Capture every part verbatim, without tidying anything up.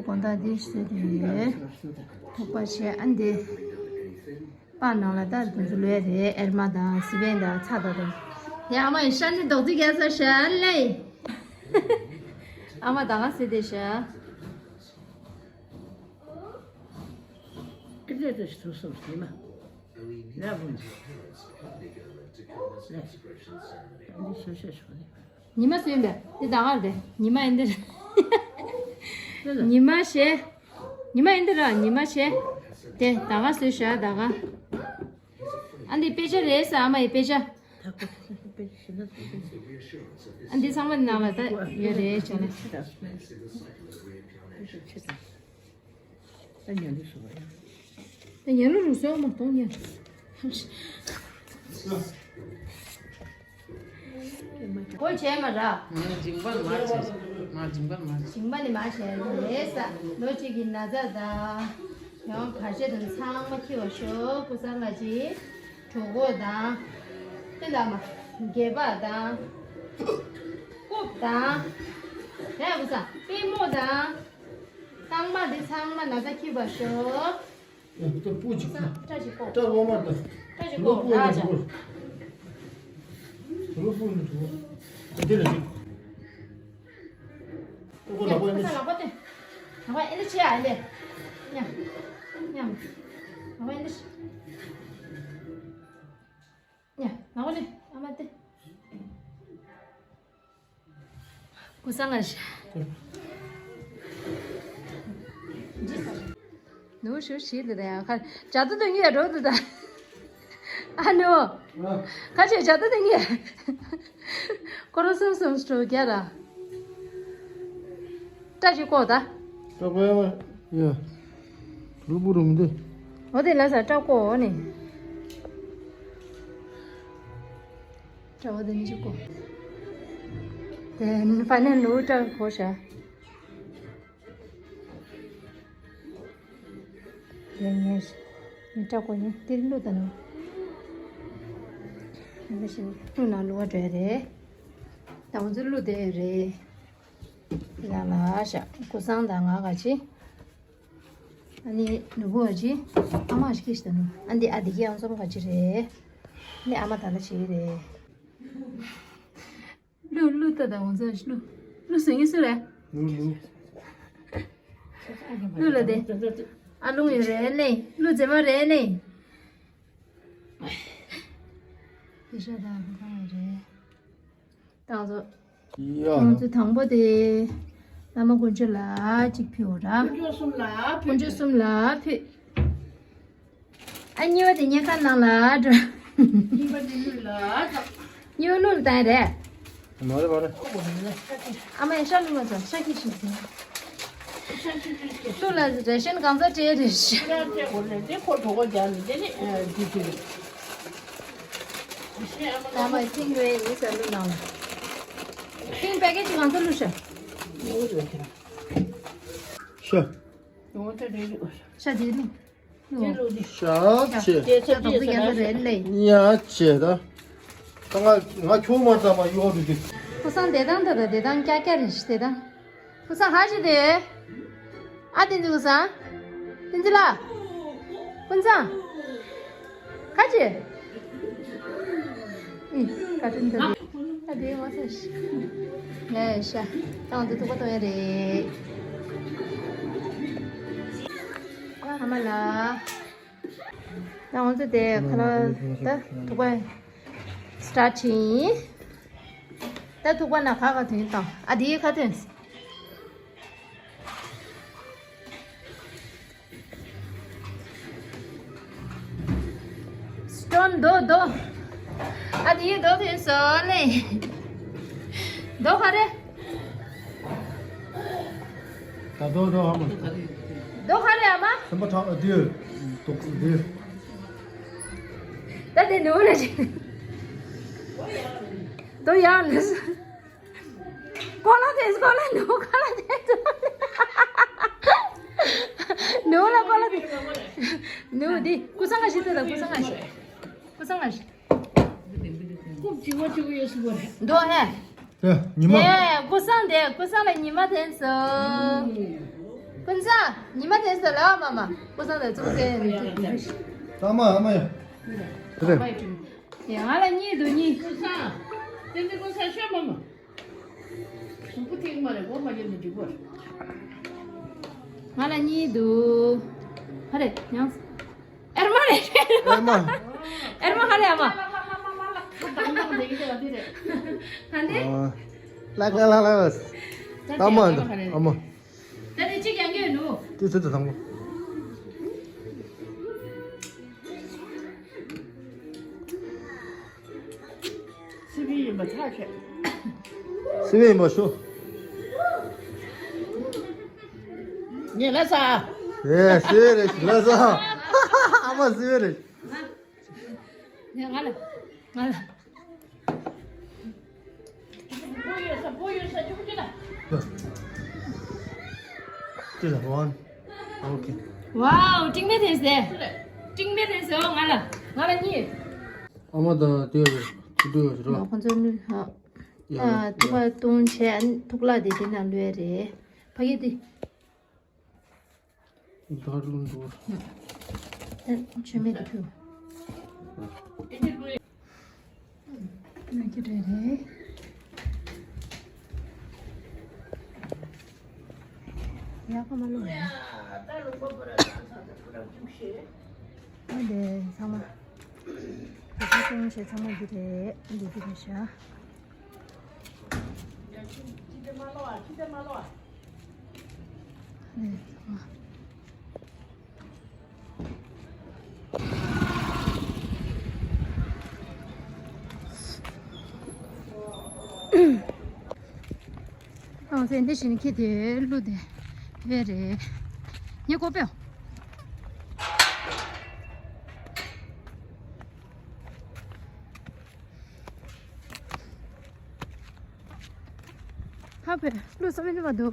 དགོང་དག་འདི་བཟོས་ཏེ་ཡོད། ཐུག་པ་བྱས། ཨ་འདི་པ་ནང་ལ་ད་དུང་ཚོ་ལོས་རེད། ཨེར་མ་དང་སི་པན་དང་ཚྭ་དང་དང་། ཡ་ཨ་མ་ཡི་ཤ་ནི་རྡོག་ཐིག་རྒྱག་ས་ཤ་ལེ། ཨ་མ་ད་ག་ཟེར་དེ་ཤ། ཨེ་ལེ་ལེ་ཐུག་སོང་ཉི་མ། ལེ་བུ། ལེ། འདི་ཤ་ཤ་ཤ་ནི། ཉི་མ་སུ་ཡིན་པས། འདི་ད་ག་རེད། ཉི་མ་ཡིན་འདིར། ཉི་མ་ཞེས། ཉི་མ་ཡིན་འདིར་ར། ཉི་མ་ཞེས། དེ་ད་ག་སུའི་ཤ་ད་ག། ཨ་འདི་དཔེ་ཆ་རེད་ཟེར། ཨ་མ་ཡི་དཔེ་ཆ། ཨ་འདི་ཚང་མ་ནང་ལ་ད་ཡོད་རེད་བྱས་ན། ད་ཉལ་ལུགས་སུ་བ་ཡང་། ད་ཉལ་ལུགས་སུ་མ་གཏོང་ཉལ། གོ་བྱས་མ་ར། ང་ལ་མཇིང་པ་མ་བྱས། ང་མཇིང་པ་མ་བྱས། མཇིང་པ་ནི་མ་བྱས་རེད་ས། ལོ་གཅིག་གི་ན་ཚ་དང་། ཡང་བར་ཆད་དང་ཚང་མ་འཁྱེར་བ་ཤོག་ཀུ་སང་ང་ཅི། གྲོད་ཁོག་དང་། ཏི་ལ་མ། སྒལ་པ་དང་། རྐུབ་དང་། རེད་ཀུ་སང་། པུས་མོ་དང་། རྟགས་མ་འདི་ཚང་མ་ན་ཚ་འཁྱེར་བ་ཤོག་ཡ། ད་སྤུ་ཅིག་ས་སྐྲ་ཅིག་བཀོག་སྐྲ་འོ་མ་ད། སྐྲ་ཅིག་ལོ་བཀོག་སྤུ་ར་ཡ་ཅག་ལོ་སྤུ་ནི་འགྲོ། དེ་ལ་ཅིག་ད་དེ་ལ་ཅིག་ད་ཁོ་ལག་པ་ཡིན་ན། ལག་པ་སྟོན། ལག་པ་ཨེ་འདྲ་བྱེད་ཨ་ལེ། ཉམས། ཉམས། ལག་པ་ཨེ་འདྲ་བྱེད། ཉ། ང་གོ་ནི་ཨ་མ་ཏེ། ཀུ་སང་ང་ཤ། ནུ་ཞུ་ཤི་ལི་རེ་ཁ་ཇ་དུ་དུ་ངི་རོ་དུ་ད། ཨ་ནུ། ཁ་ཆེ་ཇ་དུ་དུ་ངི། ཀོ་རོ་སུམ་སུམ་སུ་ག་ར། ཏྲ་ཞིག་ཀོ་ད། ཏྲ་ཀོ་ཡ་ཡ། ལུ་བུ་རུ་མི་འདི། འོ་དེ་ལ་ས་ཏྲ་ཀོ་འོ་ནི། ཏྲ་འོ་དེ་ནི་ཞིག་ཀོ། དེ་ཕ་ནེ་ལུ་ཏྲ་ཀོ་ཤ། དེ་ངས་ནི་ཏྲ་ཀོ་ནི་དེ་ལུ་ད་ནི། ལུ་ན་ལུ་བ་འདྲ་རེད། ད་འོ་ཚོ་ལུ་དེ་རེད། ལ་ལ་ཤ་ཀུ་སང་ད་ང་ག་ཅི། ཨ་ནི་ནུ་བོ་ཅི། ཨ་མ་ཞིག་གིས་ད་ནུ། ཨ་འདི་ཨ་འདི་གི་ཨང་ཚོམ་ག་ཅི་རེད། ནི་ཨ་མ་ད་ལ་ཅི་རེད། ལུ་ལུ་ད་ད་འོང་ཚ་ལུ། ལུ་སེང་གེ་སུ་རེད། ལུ་ལུ། ལུ་ལ་དེ། ཨ་ལུང་ཡོད་རེད་ལེ། ལུ་མཛེས་མ་རེད་ལེ། དེ་ཤ་ད་ཧུ་ཁང་ཡོད་རེད། ཏང་ཚོ། ཡ། ང་ཚོ་དང་པོ་དེ། བླ་མ་དཀོན་མཆོག་ལ་གཅིག་ཕུལ་འོ་ར། དཀོན་མཆོག་གསུམ་ལ་ཕུལ། དཀོན་མཆོག་གསུམ་ལ་ཕུལ། ཨ་གཉིས་པ་དེ་ཉལ་ཁང་ནང་ལ་འགྲོ། གཉིས་པ་དེ་ལུས་ལ་འགྲོ། གཉིས་པ་ལུས་ལ་བཏང་རེད། མ་རེད་མ་རེད། ཨ་མ་ཡ་ཤ་ལུས་མ་ཚོ་ཤ་ཁྱི་ཤི་ཟིན། ལུས་ལ་རེ་ཤན་གང་ཚ་སྤྲད་རེད་ཤི། ཤ་སྤྲད་དགོས་རེད་དེ་ཁོ་གྲོད་ཁོག་རྒྱག་ནས་དེ་ནི་འདི་དུས་རེད། ཨ་མ་ཐིང་རེད་ཡིན་ས་ལུས་ནང་ལ། ཐིང་པེ་ཀེ་ཅི་གང་ཚ་ལུས་ཤ། ཤ། ཤ་དེ་ལུས། ཤ་ཆེ། ཡ་ཆེ་ད། ད་ང་ང་ཁྱོད་མ་ཙམ་མ་གཡོག་འགྲོ་དུས། ཀུ་སང་བདེ་ཐང་ད་ད་བདེ་ཐང་ཀྱག་ཀྱག་རེད་ཤི་བདེ་ཐང་། ཀུ་སང་ཧ་ཤི་དེ། ཨ་དེ་ཚོ་ཀུ་སང་། དེ་ཚོ་ལ། ཀུན་སང་། ཁ་ཅི། ཨི་ཀ་ཏིན་ད་དེ། ད་དེ་མ་ཚད་ཤི། ལས་ཤ། ཏང་དེ་ཐུག་པ་ཏོ་ཡ་རེད། ཨ་མ་ལ། ད་ང་ཚོ་དེ་ཁ་ལག་ད་ཐུག་པ་སི་ཊར་ཊི་བྱེད་ཡིན། ད་ཐུག་པ་ན་ཁ་ཁ་ཐོན་དང་ཨ་དེའི་ཁ་ཐོན། སི་ཊོན་རྡོ་རྡོ། ཨ་དེའི་རྡོ་ཐོན་སོང་ལེ། རྡོ་ག་རེ། ད་རྡོ་རྡོ་ཧ་མ། རྡོ་ག་རེ་ཨ་མ། སེམས་པ་ཐག་འདི། དུག་འདི། ད་དེ་ནུ་ལ་ཅི། རྡོ་ཡང་ལ། ཀོ་ལ་དེ་ཀོ་ལ་ནུ་ཀོ་ལ་དེ། ནུ་ལ་ཀོ་ལ་དེ། ནུ་དེ་ཀུ་སང་ང་ཤི་ད་ཀུ་སང་ང་ཤི། ཀུ་སང་ང་ཤི། རྐུབ་བྱི་བ་བྱི་བ་ཡོད་སུ་བ་རེད། མདོ་ཧེ། དེ་ཉི་མ། དེ་ཀུ་སང་དེ་ཀུ་སང་ལ་ཉི་མ་དེ་སོ། ཀུན་བཟང་། ཉི་མ་དེ་ཚོ་ལ་མ་མ། ཀུན་བཟང་དང་ཙུང་ཙེ་ནི་ཀྲིག་ཀྲིག་ཀྲིག་ཨ་མ་ཨ་མ་ཡ། རེད། ཡ་ང་ལ་གཉིས་འདུག་གཉིས། ཀུན་བཟང་། དེ་འདི་ཀུན་བཟང་ཤོད་མ་མ། གཟུགས་པོ་ཐིག་མ་རེད་སྒོ་མ་བརྒྱབ་ནས་འགྲིག་གོ། ང་ལ་གཉིས་འདུག་ཧ་རེད་ཡང་། ཨེར་མ་རེད། ཨེར་མ། ཨེར་མ་ཧ་རེད་ཨ་མ། ད་འདི། ལག་ལག་ལག་ལག་ཨ་མ་འདུག་ཨ་མ། ད་ནི་གཅིག་ཡང་གི་ནུ། དུས་ཚོད་དུ་དང་པོ། སི་པི་ཡིན་པ་ཐག་ཆད། སི་པི་ཡིན་པ་ཤོ། ངས་ལ་ས། ཨེ་སི་པི་རེད་ལ་ས། ཨ་མ་སི་པི་རེད། ང་ལ་ང་ལ། ཏི་ལ་ཝན། ཨོ་ཁེ། ཝའོ། ཀྲིང་མེ་ཐེན་སེ། ཀྲིང་མེ་ཐེན་སེ། ཨོ་ང་ལ། ང་ལ་གཉིས། ཨ་མ་དང་ཏི་ཡོ་ཏི་ཏུ་ཡོ་རོ། ཁོང་ཚོ་ནི་ཧ། ཡ་ཨ་ཐུག་པ་བཏུང་བྱས་ཨ་ནི་ཐུག་ལ་དེ་དེ་ན་ལུས་རེད། ཕ་གི་དེ། ད་རུང་འགྲོ། ཨ་ཆོས་མེད་དུ་ཕུལ། ང་ཀི་རེད་རེད། ཡག་པོ་མ་ལོ་རེད། ཨ་འདི་ཚང་མ། ད་ཚང་མ་ཞེས་ཚང་མ་འདི་རེད་འདི་འདི་རེད་ཤག་ཨང་ཟེར་འདི་བཞིན་ཁྱེད་དེ་གླུ་དེ་བེ་རེད། ཉེ་ཀོ་པེའོ། ཧ་པེ་གླུ་ས་བེ་ནི་བ་དོ།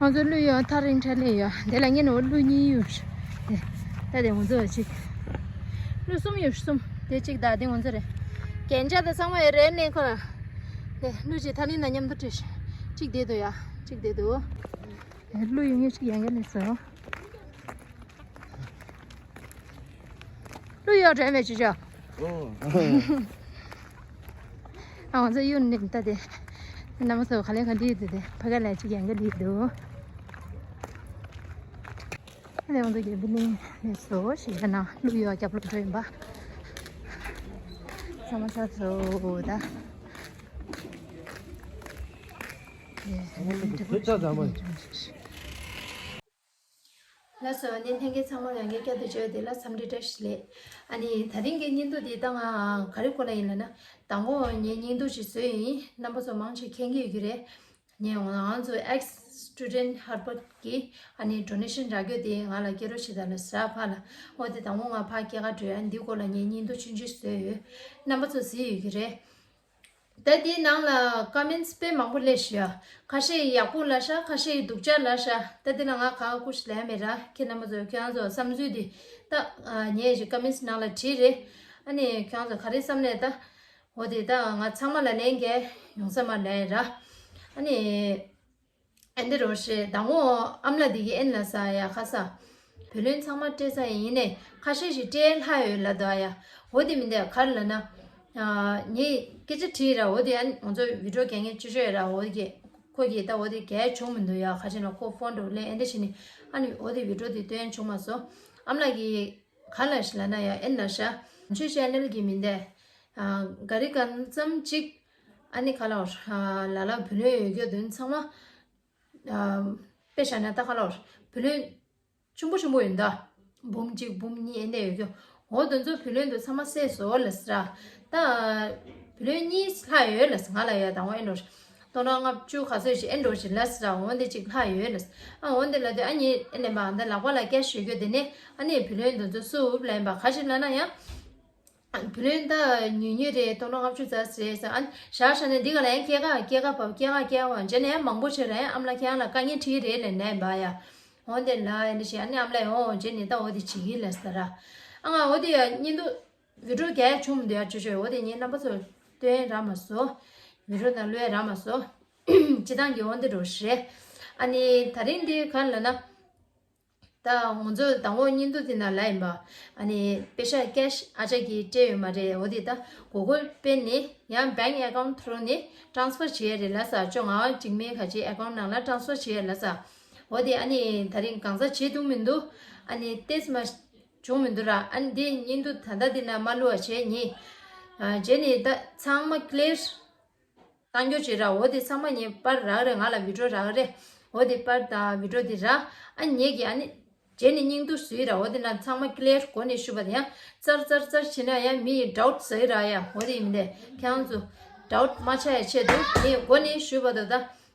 ང་ཚོ་གླུ་ཡོད་ཐག་རིང་ཕྲ་ལེ་ཡོད་དེ་ལ་ངས་ནོར་གླུ་གཉིས་ཡོད། དེ་ད་དེ་ང་ཚོ་གཅིག་གླུ་གསུམ་ཡོད་གསུམ་དེ་གཅིག་ད་དེ་ང་ཚོ་རེད། རྒྱན་ཆ་དང་ཚང་མ་ཡོད་རེད་ནས་ཁོ་ར། དེ་གླུ་གཅིག་ཐག་རིང་ན་མཉམ་དུ་བྲིས། གཅིག་དེ་དུ་ཡ་གཅིག་དེ་དུ། གླུ་ཡོད་ངས་གཅིག་ཡང་ག་ལས་སོ། གླུ་ཡོད་རེད་མེད་ཅི་ཅོ། ཨོ། ཨ་ང་ཚོ་གཡུ་ནི་ད་དེ། རྣམ་པ་ཚོ་ག་ལེ་ག་འདི་དེ་དེ་ཕ་ག་ལ་ཅིག་ཡང་ག་འདི་འདུག་ཨ་ནི་ང་ཚོ་གི་བི་ལིང་ལས་སོ་ཞེས་ཡ་ན་གླུ་ཡོད་རྒྱབ་ལོག་འགྲོ་ཡིན་པ། ཚང་མ་ཚ་ཚོ་ད། ལགས་སོ། ནི་ལྷན་རྒྱས་ཚང་མ་ལ་ངས་བསྐྱར་དུ་བརྗོད་བདེ་ལ་འཚམས་འདྲི་བཀྲ་ཤིས་བདེ་ལེགས། ཨ་ནི་ད་རིང་གི་བརྙན་ཐུང་འདི་ད་ང་ག་རེ་སྐོར་ལ་ཡིན་ལབ་ན། དང་པོ་ངས་བརྙན་ཐུང་ཞིག་བཟོས་ཡིན། རྣམ་པ་ཚོ་མང་ཆེ་མཁྱེན་གྱི་ཡོད་ཀྱི་རེད། ངས་ང་ཚོ་ex student Harvard གི་ཨ་ནི་donation རག་རྒྱུ་དེ་ང་ལ་སྐྱེལ་རོགས་བྱེད་དང་ལབ་ཟེར་ཕར་ལ། འོ་དེ་དང་པོ་ང་ཕར་སྐྱེལ་ག་འགྲོ་ཡ་འདི་སྐོར་ལ་ངས་བརྙན་ཐུང་ཆུང་ཆུང་བཟོས་ཡོད། རྣམ་པ་ཚོ་གཟིགས་ཡོད་ཀྱི་རེད། ད་དེའི་ནང་ལ་comments དཔེ་མང་པོ་སླེབས་ཤག་ཁ་ཤས་ཡག་པོ་ལབ་ཤག་ཁ་ཤས་སྡུག་ཅག་ལབ་ཤག་ད་དེ་ལ་ང་ག་ཀུ་ཤི་ལབ་མེད་ར། ཁྱེད་རྣམ་པ་ཚོ་ཁྱེད་རང་ཚོ་བསམ་ཚུལ་དེ་ད་ངས་ཞིག་comments ནང་ལ་བྲིས་རེད། ཨ་ནི་ཁྱེད་རང་ཚོ་ག་རེ་བསམ་ནས་ད། འོ་དེ་ད་ང་ཚང་མ་ལ་ལན་རྒྱག་ཡོང་ས་མ་ལབ་ར། ཨ་ནི། ཨེ་འདི་རོ་ཞེས་དང་པོ་ཨམ་ལགས་འདི་གི་ཨེན་ལ་ས་ཡ་ཁ་ས། བུ་ལོན་ཚང་མ་སྤྲད་ས་ཡིན་ནས་ཁ་ཤས་ཤིག་སྤྲད་ལྷག་ཡོད་ལབ་འདུག་ཨ་ཡ། འོ་དེ་མིན་དེ་ག་རེ་ལབ་ན། ངས་སྐད་ཆ་དྲིས་ར་འོ་དེ་ཨ་ནི་ང་ཚོ་བི་ཌིའོ་རྒྱག་མཁན་ཅོ་ཅོ་ཡོད་ར། འོ་དེ་ཁོ་གིས་ད་འོ་དེ་རྒྱག་བྱུང་མི་འདུག་ཡ། ཁ་ཆེ་ན་ཁོ་ཕོན་འགྲོ་ལེན་ཨེ་འདྲ་བྱས་ནས་ཨ་ནི་འོ་དེ་བི་ཌིའོ་དེ་སྟོན་བྱུང་མ་སོང་། ཨམ་ལགས་ཀྱིས་ག་ལབ་ཤག་ལབ་ན་ཡ་ཨེན་ལ་ཤ། ང་ཚོའི་ཆེ་ནལ་གྱི་མིང་དེ། ག་རེ་གང་ཙམ་ཅིག་ཨ་ནི་ག་ལབ་ལ་ལ་བུ་ལོན་ཡོད་རྒྱུ་དོན་ཚང་མ། དཔེ་བཞག་ན་ད་ག་ལབ་བུ་ལོན་ཆེན་པོ་ཆེན་པོ་ཡོད་ད། འབུམ་གཅིག་འབུམ་གཉིས་ཨེ་འདྲ་ཡོད་རྒྱུ། འོ་དེ་ཚོ་བུ་ལོན་དུ་ཚང་མ་བསད་སོང་ལབ་ཟེར། ད་བུ་ལོན་གཉིས་ལྷག་ཡོད་ལབ་ཟེར། ང་ལ་ཡ་དང་བ་ཨེ་འགྲོ་ཞིག་སྟོང་ཕྲག་ལྔ་བཅུ་ག་ཚོད་ཞིག་ཨེ་འགྲོ་ཞིག་ལབ་ཟེར། འོ་འདི་གཅིག་ལྷག་ཡོད་ལབ་ཟེར། ཨ་འོ་འདི་ལབ་དུས་ཨ་ནི་ཨེ་ལེན་པ་ཨ་འདི་ལག་པ་ལ་ཀེ་ཤི་ཡོད་རྒྱུ་དེ་ནས་ཨ་ནི་བུ་ལོན་དེ་ཚོ་སུབ་ལེན་པ་ག་ཞིག་ལབ་ན་ཡང་། བུ་ལོན་ད་ཉུང་ཉུང་རེད། སྟོང་ཕྲག་ལྔ་བཅུ་ཙམ་རེད་ཟེར། ཨ་བཞག་བཞག་ནས་འདི་ག་ལ་ཡང་སྐྱེལ་ག་སྐྱེལ་ག་བབས་སྐྱེལ་ག་སྐྱེལ་བ་བྱས་ནས་ཡང་མང་པོ་བྱས་ར་ཡང་ཨ་མ་ལགས་ཁྱེད་རང་ལ་དཀའ་ངལ་འཕྲད་ཀྱི་རེད་ལབ་ནས་འབའ་ཡ། འོ་དེ་ལ་ཡ་འདི་བྱས་ཨ་ནི་ཨ་མ་ལགས་འོ་བྱས་ནས་ད་འོ་དེ་བྱེད་ཀྱི་ལབ་ཟེར་ར། ཨ་ང་འོ་དེ་ཡ་བརྙན་ཐུང་བི་ཌིའོ་རྒྱག་ཡ་བྱུང་མི་འདུག་ཡ། ཅོ་ཅོ་འོ་དེ་ངས་རྣམ་པ་ཚོར་སྟོན་རག་མ་སོང་། བི་ཌིའོ་ནང་བླུག་ཡ་རག་མ་སོང་། སྤྱིར་བཏང་གི་འོ་འདི་འདྲ་རེད། ཨ་ནི་ད་རིང་འདི་ག་རེ་ལབ་ན། ད་ང་ཚོ་དང་པོ་བརྙན་ཐུང་འདི་ནང་ལབ་ཡིན་པ། ཨ་ནི་པེ་ཤ་ཀེཤ་ཨ་ཅག་གིས་སྤྲད་ཡོད་མ་རེད། འོ་དེ་ད་གུ་གུལ་པེ་ནས་ཡང་bank account through་ནས་transfer་བྱེད་ཡ་རེད་ལབ་ས། བཅོ་ལྔ་པ་འཇིགས་མེད་ཁ་ཆེའི་account་ནང་ལ་transfer་བྱེད་ཡ་ལབ་ས། འོ་དེ་ཨ་ནི་ད་རིང་གང་ཟག་བྱེད་ཐུབ་མི་འདུག་ཨ་ནི་ཏེས་མ་བྱུང་མི་འདུག་ར། ཨ་ནི་འདི་བརྙན་ཐུང་ད་ལྟ་འདི་ནང་མ་བླུག་པ་བྱས་ཉིན། ཨ་རྗེས་ནས་ད་ཚང་མ་clear་བཏང་རྒྱུ་བྱེད་ར། འོ་དེ་ཚང་མ་ངས་པར་རག་རེད། ང་ལ་བི་ཌིའོ་རག་རེད། འོ་དེ་པར་དང་བི་ཌིའོ་དེ་རག་ཨ་ངེད་ཀྱིས་ཨ་ནི་རྗེས་ནས་བརྙན་ཐུང་བཟོས་ར། འོ་དེ་ནང་ཚང་མ་clear་གོ་ནས་ཞུས་པ་དེ་ཡང་ཙར་ཙར་ཙར་བྱེད་ན་ཡང་མི་ཡི་doubt་ཟ་གི་ར་ཡ། འོ་དེ་ཡིན་དེ་ཁྱེད་རང་ཚོ་doubt་མ་ཆགས་ཡ་ཆེད་དུ་ངས་གོ་ནས་ཞུས་པ་དེ་ད་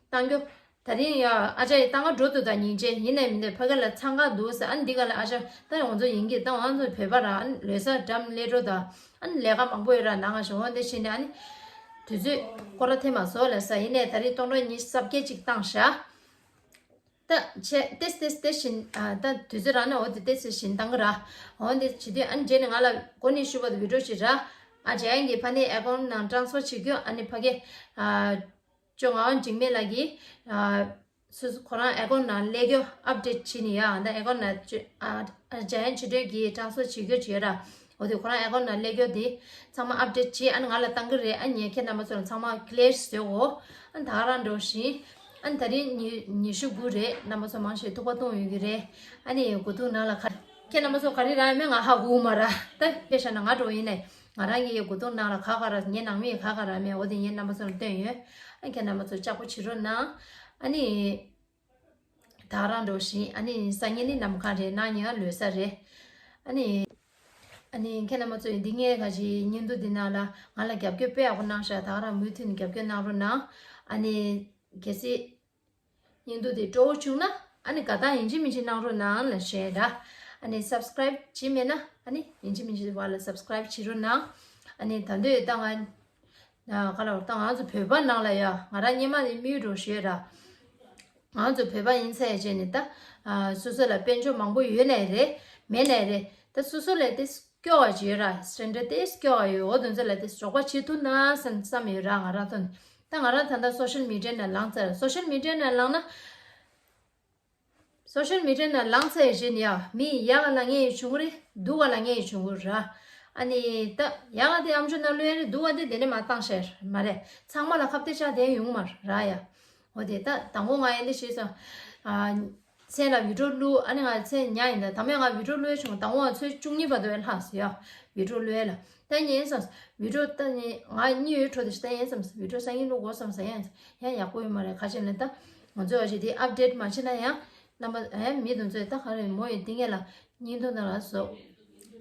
བཏང་རྒྱུ། ད་རིང་ཡ་ཨ་ཅག་ཡི་ཏང་ང་འགྲོ་འདུག་ད་སྙིང་རྗེ་ཡིན་ནའི་མིན་ནའི་ཕ་གི་ལ་འཚང་ཁ་འདུག་ཟེར། ཨ་ནི་འདི་ག་ལ་ཨ་ཅག་ད་ང་ཚོ་ཡིན་གྱི་ད་ང་ཚོ་བོད་པ་ར། ཨ་ནི་ལོ་གསར་འགྲམ་སླེབས་འགྲོ་ད། ཨ་ནི་ལས་ཀ་མང་པོ་ཡོད་ར་ནང་ང་ཞོག་འོ་འདི་བྱས་ནས་ཨ་ནི་དུས་ཚོད་སྐོར་ར་ཐེབས་མ་སོང་ལབ་ས། ཡིན་ནའི་ད་རིང་སྟོང་ཕྲག་ཉི་ཤུ་རྩ་བརྒྱད་ཅིག་བཏང་ཤག་ད་ཆེ་ཏེས་ཏེས་ཏེས་བཞིན་ཨ་ད་དུས་ཚོད་རག་ན་འོ་དེ་ཏེས་ཏེས་བཞིན་བཏང་གི་ར། འོ་འདི་བྱེད་དུས་ཨ་ནི་རྗེས་ནས་ང་ལ་གོ་ནས་ཞུ་བ་དང་བི་ཌིའོ་ཞིག་ར། ཨ་ཅག་ཡང་གི་ཕ་ནས་account་ནང་transfer་བྱེད་རྒྱུ། ཨ་ནི་ཕ་གི་ཨ། ཅོ་ང་འཇིགས་མེད་ལགས་ཀྱིས་ཨ་སོ་སོ་ཁོ་རང་account་ནང་སླེབས་རྒྱུ་update་བྱས་ནས་ཡ། ཨ་ད་account་ནང་ཅོ་ཨ་ཨ་འཇམ་དབྱངས་ཆོས་སྒྲོན་གྱིས་transfer་བྱེད་རྒྱུ་བྱས་ར། འོ་དེ་ཁོ་རང་account་ནང་སླེབས་རྒྱུ་དེ་ཚང་མ་update་བྱས། ཨ་ནི་ང་ལ་བཏང་གི་རེད། ཨ་ངས་ཁྱེད་རྣམ་པ་ཚོ་ལ་ཚང་མ་clear་བཟོས་གོ་ཨ་ནི་ད་ག་རང་འགྲོ་བཞིན། ཨ་ནི་ད་རིང་ཉི་ཉི་ཤུ་དགུ་རེད། རྣམ་པ་ཚོ་མང་ཆེ་ཐུག་པ་གཏོང་ཡོད་ཀྱི་རེད། ཨ་ནི་དགུ་ཐུག་ནང་ལ་ག་ཁྱེད་རྣམ་པ་ཚོ་ག་རེ་རག་ཡོད་མེད་ང་ཧ་གོ་མ་ར། ད་དཔེ་བཞག་ན་ང་འགྲོ་ཡིན་ནའི། ང་རང་གི་མགོ་ཐོག་ནང་ལ་ག་ག་ར་ངའི་ནང་མི་ག་ག་ར་མེད། འོ་དེ་ངས་རྣམ་པ་ཚོར་སྟོན་ཡོད། ཨ་ཁྱེད་རྣམ་པ་ཚོ་ལྕགས་པོ་བྱེད་རོགས་གནང་། ཨ་ནི་ད་ག་རང་འགྲོ་བཞིན། ཨ་ནི་སང་ཉིན་ནི་ནམ་མཁའ་རེད། གནངས་ཉིན་ལོ་གསར་རེད། ཨ་ནི་ཨ་ནི་ཁྱེད་རྣམ་པ་ཚོས་འདི་ངའི་ག་ཞིག་བརྙན་ཐུང་འདི་ནང་ལ་ང་ལ་རྒྱབ་སྐྱོར་དཔེ་ཡག་པོ་གནང་ཤག་ད་ག་རང་མུ་མཐུད་ནས་རྒྱབ་སྐྱོར་གནང་རོགས་གནང་། ཨ་ནི་གལ་སྲིད་བརྙན་ཐུང་དེ་སྤྲོ་བོ་བྱུང་ན་ཨ་ནི་དགའ་ཐང་ཡིན་གཅིག་མིན་གཅིག་གནང་རོགས་གནང་ལ་ཞུ་ཡ་ར། ཨ་ནི་subscribe་བྱས་མེད་ན་ཨ་ནི་ཡིན་གཅིག་མིན་གཅིག་བར་ལ་subscribe་བྱེད་རོགས་གནང་། ཨ་ནི་ད་འདོད་ད་ང་ཨ་ག་ལ་ད་ང་ཚོ་བོད་པ་ནང་ལ་ཡ་ང་རང་སྔོན་མ་ནས་མིའུ་འགྲོ་ཞུ་ཡ་ར། ང་ཚོ་བོད་པ་ཡིན་ཚད་བྱས་ནས་ད་ཨ་སོ་སོ་ལ་དཔལ་འབྱོར་མང་པོ་ཡོད་ནའི་རེད་མེད་ནའི་རེད། ད་སོ་སོ་ལ་དེ་སྐྱོ་བ་ཅིག་ཡོད་ར། སེམས་ཁྲལ་ཏེ་སྐྱོ་བ་ཡོད། འོ་དེ་ཚོ་ལ་དེ་རོགས་པ་བྱེད་ཐུབ་ན་བསམ་བསམ་ཡོད་ར། ང་རང་ཐོག་ནས་ད་ང་རང་ད་ལྟ་social media་ནང་ལངས་ཚར། social media་ནང་ལངས་ན་social media་ནང་ལངས་ཚར་བཞིན་ཡ་མི་ཡག་ག་ལ་ངེས་ཡོད་བྱུང་གི་རེད། སྡུག་ག་ལ་ངེས་ཡོད་བྱུང་གི་ར། ཨ་ནི་ད་ཡག་ག་དེ་ཨམ་ཅོག་ནང་བླུགས་ཡ་རེད། སྡུག་ག་དེ་དེ་ནས་མ་བཏང་ཤེས་མ་རེད། ཚང་མ་ལ་ཁ་གཏད་བཅག་བསྡད་ཡོང་མ་ར་ཡ། འོ་དེ་ད་དང་པོ་ང་ཡ་འདི་བྱས་སོང་། ཨ། མཚན་ལ་བི་ཌིའོ་བླུགས། ཨ་ནི་ང་མཚན་ཉལ་ཡིན་ད། དང་པོ་ང་བི་ཌིའོ་བླུགས་ཡས་བྱུང་། དང་པོ་ང་ཚོད་བཅུ་གཉིས་བར་དུ་ཡང་ལྷག་སོང་ཡ། བི་ཌིའོ་བླུགས་ཡས་ལ་ད་ཉན་བསམ། བི་ཌིའོ་ད་ནི་ང་གཉིད་ཡོད་འཕྲོ་དེ་ཞིག་ད་ཡིན་བསམ། བི་ཌིའོ་སང་ཉིན་བླུགས་དགོས་བསམ་ས་ཡང་ཡང་ཡག་པོ་ཡོད་མ་རེད། ཁ་ཆེ་ལ་ད་ང་ཚོ་བ་ཞིག་དེ་update་མ་བྱེད་ན་ཡང་རྣམ་པ་ཨེ་མི་དུང་ཚོད་ད་ག་རེ་མོ་ཡོད་དེ་ངས་ལ་བརྙན་ཐུང་ནང་ལ་བཟོ།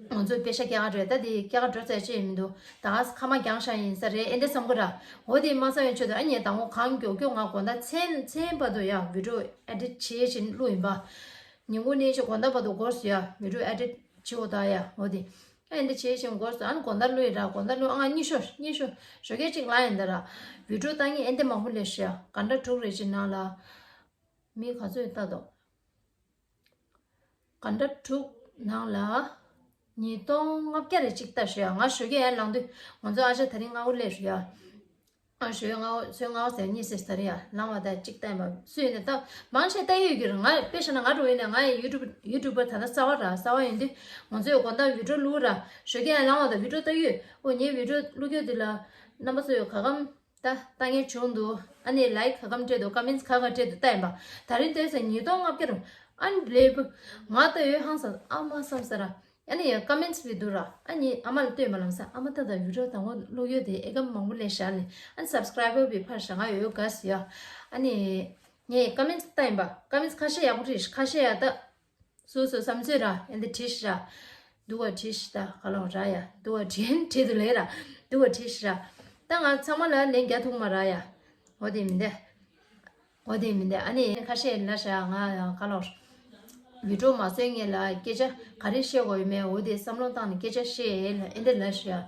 ང་ཚོས་དཔེ་ཤ་སྐྱེལ་ག་འགྲོ་ཡ་ད་དེ་སྐྱེལ་ག་འགྲོ་ཚད་ཅི་ཡིན་མི་འདུག་ད་ཁ་མ་རྒྱང་ཤ་ཡིན་ས་རེད་ཨེ་འདྲ་བསམ་གི་ར། འོ་དེ་མ་བསམ་ཡོད་ཆོད་དུ་ཨ་ཉེ་དང་པོ་གང་མགྱོགས་མགྱོགས་ང་དགོང་དག་མཚན་མཚན་བར་དུ་ཡ་བི་ཌིའོ་ཨེ་ཌིཊ་བྱེད་བཞིན་བླུགས་ཡིན་པ། ཉིན་གུང་ནས་ཅིག་དགོང་དག་བར་དུ་འགོར་སོང་ཡ་བི་ཌིའོ་ཨེ་ཌིཊ་བྱེད་འོ་ད་ཡ་འོ་དེ། ཨེ་འདྲ་བྱེད་བཞིན་འགོར་སོང་། ཨ་ནི་དགོང་དག་བླུགས་ཡིན་ར། དགོང་དག་བླུགས་ཨ་ང་གཉིད་ཤོར་གཉིད་ཤོར་ཞོགས་ཀས་ཅིག་ལངས་ཡིན་ད་ར། བི་ཌིའོ་ལྟ་མཁན་ཨེ་འདྲ་མང་པོ་སླེབས་སོང་ཡ། ག་འདྲ་དྲུག་རེ་ཅིག་ནང་ལ་མི་ག་ཚོད་ལྟ་འདུག་ག་འདྲ་དྲུག་ནང་ལ་ཉིས་སྟོང་ལྔ་བརྒྱ་རེ་གཅིག་ལྟ་ཞུ་ཡ། ང་ཞོགས་ཀས་ཡར་ལངས་དུས་ང་ཚོ་ཨ་ཅག་དེ་རིང་སྔ་པོ་སླེབས་རེད་ཡ། ཨ་ཞོགས་ཀས་སྔ་པོ་ཚོད་སྔ་པོ་ཟེར་གཉིད་སད་ད་རེད་ཡ། ལངས་པ་དང་གཅིག་ལྟ་ཡིན་པ་སུ་ཡིན་ནའི་ད་མང་ཆེ་ལྟ་ཡོད་ཀྱི་རེད། ང་དཔེ་བཞག་ན་ང་འདྲ་བོ་ཡིན་ན་ང་ཡི་ཡུ་ཊུབ་ཡུ་ཊུབ་པར་ད་ལྟ་གསར་པ་ར། གསར་པ་ཡིན་དུས་ང་ཚོས་དགོང་དག་བི་ཌིའོ་བླུགས་ར། ཞོགས་ཀས་ཡར་ལངས་པ་དང་བི་ཌིའོ་ལྟ་ཡོད། ཨོ་ངའི་བི་ཌིའོ་བླུགས་རྒྱུ་དེ་ལ་རྣམ་པ་ཚོ་ཡོད་ག་གམ། ད་ལྟ་ངས་བྱུང་འདུག་ཨ་ནི་ལའིཀ་ག་གམ་སྤྲད་འདུག་ཀ་མེན་ཊི་ག་ག་སྤྲད་འདུག་ལྟ་ཡིན་པ། ད་རིང་ལྟོས་ཟེར་ཉིས་སྟོང་ལྔ་བརྒྱ་རུ། ཨ་ནི་ལེ་བུ། ང་ལྟ་ཡོད་ཧང་སང་ཨ་མ་བསམ་ས་ར། ཨ་ནི་ཀ་མེན་ཊི་བི་འདུག་ར། ཨ་ནི་ཨ་མ་ལ་ལྟོས་མ་ལངས་ས། ཨ་མ་ད་ད་བི་ཌིའོ་དང་པོ་བླུགས་ཡོད་དེ་ཨེ་གམ་མང་པོ་ལས་ཤར་ནས། ཨ་ནི་སབ་སི་ཀ་རའི་བར་བི་ཕར་ཤ་ང་ཡོད་ག་ཟེར་ཡ། ཨ་ནི་ངས་ཀ་མེན་ཊི་ལྟ་ཡིན་པ། ཀ་མེན་ཊི་ཁ་ཤས་ཡག་པོ་རེད། ཁ་ཤས་ཡ་ད། སོ་སོ་བསམ་ཚོད་ར་ཨེ་འདི་བྲིས་ཤི་ར། འདུག་བ་བྲིས་ཤི་ད་ག་ལོང་ར་ཡ། འདུག་བ་བྲིས་བྲིས་དུ་ལེ་ར། འདུག་བ་བྲིས་ཤི་ར། ད་ང་ཚང་མ་ལ་ལན་རྒྱག་ཐུབ་མ་ར་ཡ། འོ་དེ་མིན་དེ། འོ་དེ་མིན་དེ་ཨ་ནི་ཁ་ཤས་ལ་ཤ་ང་ཡང་ག་ལོང་། བི་ཌིའོ་མ་བཟོས་ངེས་ལ་སྐད་ཆ་ག་རེ་བཤད་དགོས་ཡོད་མེད་འོ་དེ་བསམ་བློ་བཏང་ནས་སྐད་ཆ་བཤད་ལ་ཨེ་འདི་ལ་ཤི་ཡ།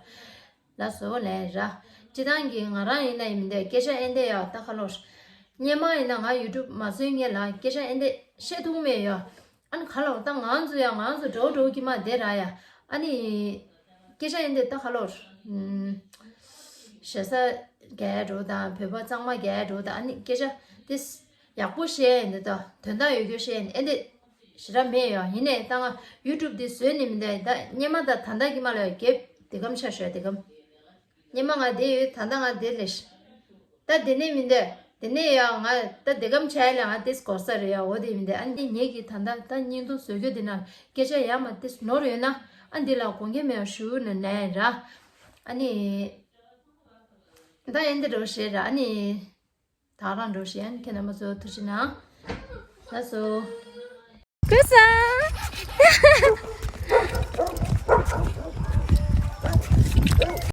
ལ་བཟོ་ལས་ར། སྤྱི་བཏང་གི་ང་རང་ཡིན་ན་ཡིན་མི་འདི་སྐད་ཆ་ཨེ་འདི་ཡ་ད་ག་ལོང་། སྔོན་མ་ཡིན་ན་ང་ཡུ་ཊུབ་མ་བཟོས་ངེས་ལ་སྐད་ཆ་ཨེ་འདི་བཤད་ཐུབ་མེད་ཡ། ཨ་ནི་ག་ལོ་ད་ང་ཚོ་ཡ་ང་ཚོ་འགྲོ་འགྲོ་གི་མ་བསྡད་ར་ཡ། ཨ་ནི་སྐད་ཆ་ཡིན་དེ་ད་ག་ལོ། ཨུམ། ཞེ་ས་རྒྱག་ཡ་འགྲོ་དང་བོད་པ་གཙང་མ་རྒྱག་ཡ་འགྲོ་དང་ཨ་ནི་སྐད་ཆ་དེ་ཡག་པོ་བཤད་ཡ་འདི་དང་དོན་དག་ཡོད་རྒྱུ་བཤད་ཡ་ཨེ་འདི་ཞེ་དྲག་མེད་ཡ། ཡིན་ནའི་ད་ང་ཡུ་ཊུབ་འདི་བཟོས་ནི་མི་འདུག་ད་སྔོན་མ་དང་ད་ལྟ་གི་མ་ལ་ཡ་རྒྱབ་དེ་གམ་ཆ་ཞོ་དེ་གམ། སྔོན་མ་ང་དེ་ཡོད་ད་ལྟ་ང་དེ་ལས་ཤི། ད་དེ་ནས་མི་འདོད། དེ་ནས་ཡང་ང་ད་དེ་གམ་བྱས་ལ་ང་དེས་གོ་ས་རེད་ཡ། འོ་དེ་མི་འདོད། ཨ་ནི་ངེད་ཀྱི་ད་ལྟ་ད་བརྙན་ཐུང་བཟོ་རྒྱུ་དེ་ན་སྐད་ཆ་ཡ་མ་དེས་ནོར་ཡོད་ན་ཨ་འདི་ལ་དགོངས་འགལ་མེད་པ་ཞུ་ན་ནས་ར། ཨ་ནི་ད་ཡིན་འདི་འགྲོ་ཞེས་ར། ཨ་ནི་ད་རང་འགྲོ་ཞེས། ཨ་ནི་ཁྱེད་རྣམ་པ་ཚོ་ཐུགས་རྗེ་གནང་། ལགས་སོ། ཀུ་ས།